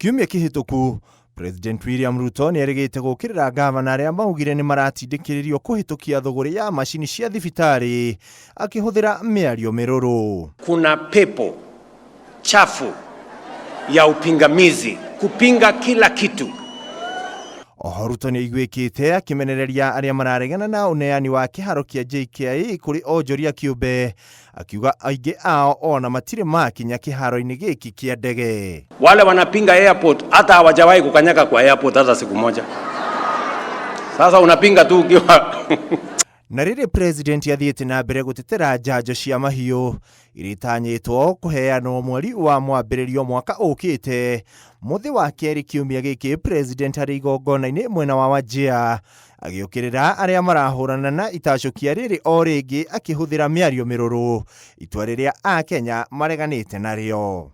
Kiumia kĩhĩtũku, President William Ruto nĩ erĩgĩte gũũkĩrĩra ngavana arĩa maugire nĩ maratindĩkĩrĩrio kũhĩtũkia thũgũrĩ ya macini cia thibitarĩ akĩhũthĩra mĩario mĩrũrũ. Kuna pepo chafu ya upingamizi kupinga kila kitu. Oho Ruto nĩ aiguĩkĩte akĩmenereria arĩa mararegana na ũneani wa kĩharo kĩa JKIA kũrĩ onjoria kĩũmbe, akiuga aingĩ ao ona matirĩ makinya kĩharo-inĩ gĩkĩ kĩa ndege. Wale wanapinga airport hata hawajawahi kukanyaga kwa airport hata siku moja. Sasa unapinga tu ukiwa Na rĩrĩ President athiĩte na mbere gũtetera njanjo cia mahiũ iria itanyĩtwo kũheanwo mweri wa mwambĩrĩrio mwaka ũkĩte, mũthĩ wa kerĩ kiumia gĩkĩ President arĩ igongona-inĩ mwena wa Wajir agĩũkĩrĩra arĩa marahũrana na itacũkia rĩrĩ o rĩngĩ akĩhũthĩra mĩario mĩrũrũ, itua rĩrĩa Akenya mareganĩte narĩo.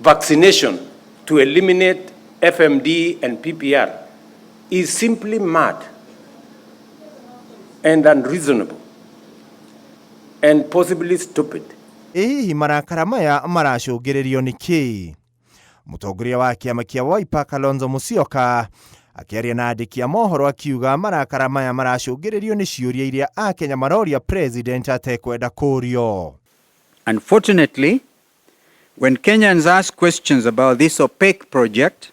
Vaccination to eliminate FMD and PPR is simply mad and unreasonable and possibly stupid. Ĩ hihi marakara maya maracũngĩrĩrio nĩ kĩĩ? Mũtongoria wa kĩama kĩa Wiper Kalonzo Musyoka akĩaria na andĩki a mohoro akiuga marakara maya maracũngĩrĩrio nĩ ciũria iria Akenya maroria President atekwenda kũrio. Unfortunately, when Kenyans ask questions about this opaque project,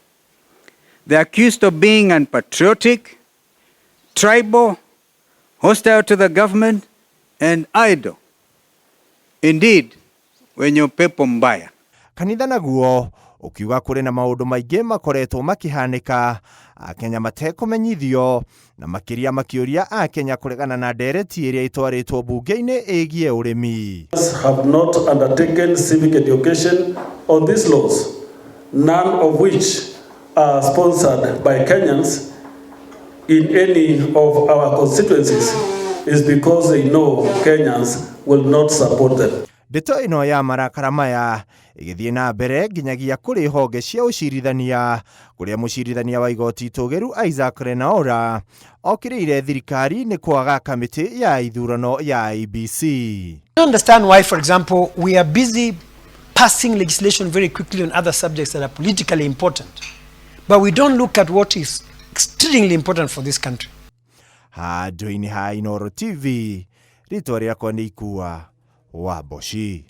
they are accused of being unpatriotic, tribal, hostile to the government, and idle. Indeed, wenye upepo mbaya. Kanitha naguo ũkiuga kũrĩ na maũndũ maingĩ makoretwo makĩhanĩka Akenya matekũmenyithio na makĩria makĩũria Akenya kũregana na ndereti ĩrĩa ĩtwarĩtwo mbunge-inĩ ĩgiĩ ũrĩmi. Have not undertaken civic education on these laws, none of which are sponsored by Kenyans in any of our constituencies, is because they know Kenyans will not support them. Ndeto ĩno ya marakara maya ĩgĩthiĩ na mbere nginyagia kũrĩ honge cia ũcirithania kũrĩa mũcirithania wa igoti itũgĩru Isaac Lenaola okĩrĩire thirikari nĩ kwaga kamĩtĩ ya ithurano ya IEBC. I don't understand why, for example, we are busy passing legislation very quickly on other subjects that are politically important, but we don't look at what is extremely important for this country. Handũ-inĩ ha Inooro TV, rĩtwa rĩakwa nĩ Ikua wa Mboci.